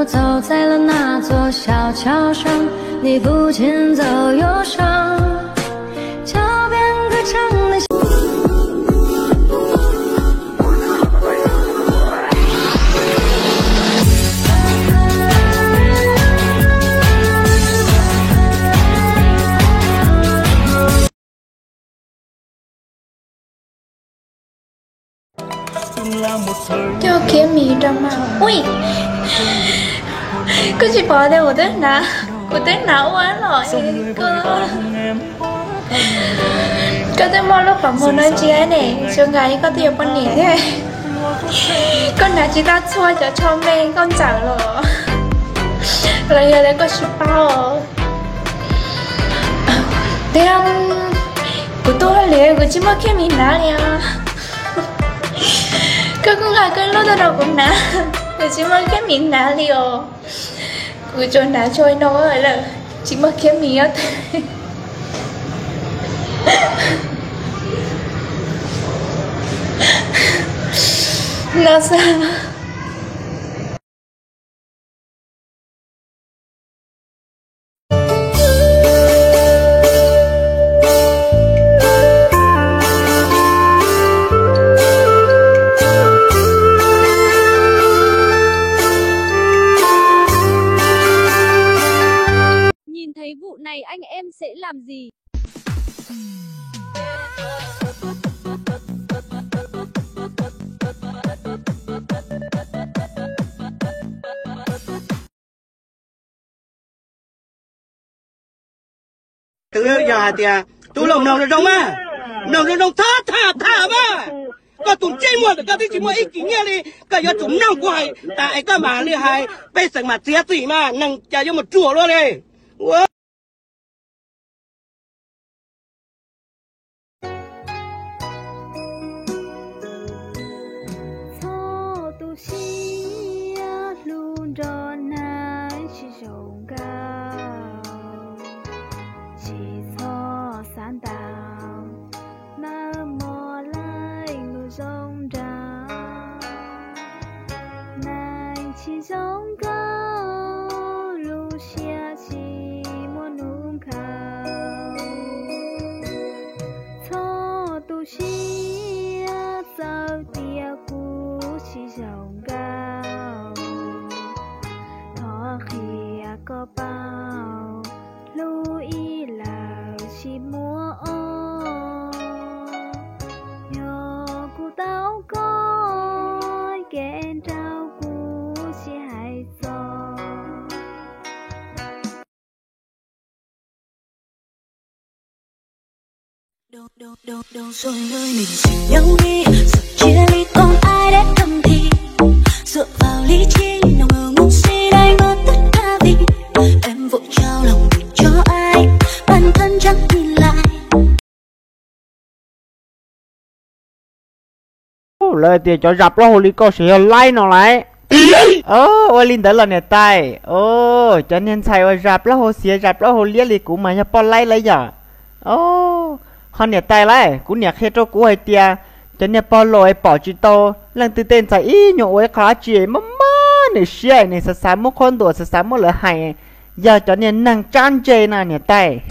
走在了那座小桥上，你不见走忧伤，桥边歌唱的。 Coj kiab mis rau mas. Ui, koj tsis pom tias kuv twb hnav, kuv twb hnav ua los koj, koj twb muaj lub qhov muag no ntsia ne, zoo nkaus li koj twb yuav poj niam thiab. Koj hnav tsis tau txhua cov tsho me koj ntxawm los, los yog tias koj tsis paub. Tiag, kuv tuag liam kuv tsis muaj kiab mis hnav li os. Koj kuj nqa koj lub tuaj rau kuv hnav, kuv tsis muaj kiab mis hnav li os. Kuv tsuas hnav tsho no lawm, tsis muaj kiab mis os. No xwb. Nhìn thấy vụ này anh em sẽ làm gì? Twb yog hais tias tub los mloog zoo zoo mas, mloog zoo zoo thab thab thab mas. Koj tus ntsej muag ntawm koj twb tsis muaj ib kis nyiaj li, koj yuav tsum mloog kuv hais tas es koj mam li hais pej xeem mam txiav txim mas neeg cas yuav mus ruam luaj li. Txhob tu siab hlub nrog neeg tsis zoo nkauj, tsis txhob xav ntau, nawb mog leej lus zoo nraug. Neeg tsis zoo nkauj, lub siab tsis muaj hnub nkaus. Txhob tu siab txawm tias kuv tsis zoo nkauj, thov qhia koj paub, hlub ib leeg tsis muaj ob. Yog kuv tau koj, kev nraug kuv tsis hais txog. Lawv tias cov zas plaub hau li koj ces yog laib no lauj. Ua li ntawd los niam tais, cov niag ntxhais uas zas plaub hau xiav zas plaub hau liab li kuv mas yog poj laib lauj yom. Ho niam tais lauj, kuv niam qhia rau kuv hais tias cov niag pog laus es pom tsis tau leej twg tej ntxhais ib nyuag ua ib qho dab tsi mob mob nws siab, nws xav xav muab qhuab ntuas, xav xav muab lawv hais, yog cov niag neeg tsab ntse no niam tais.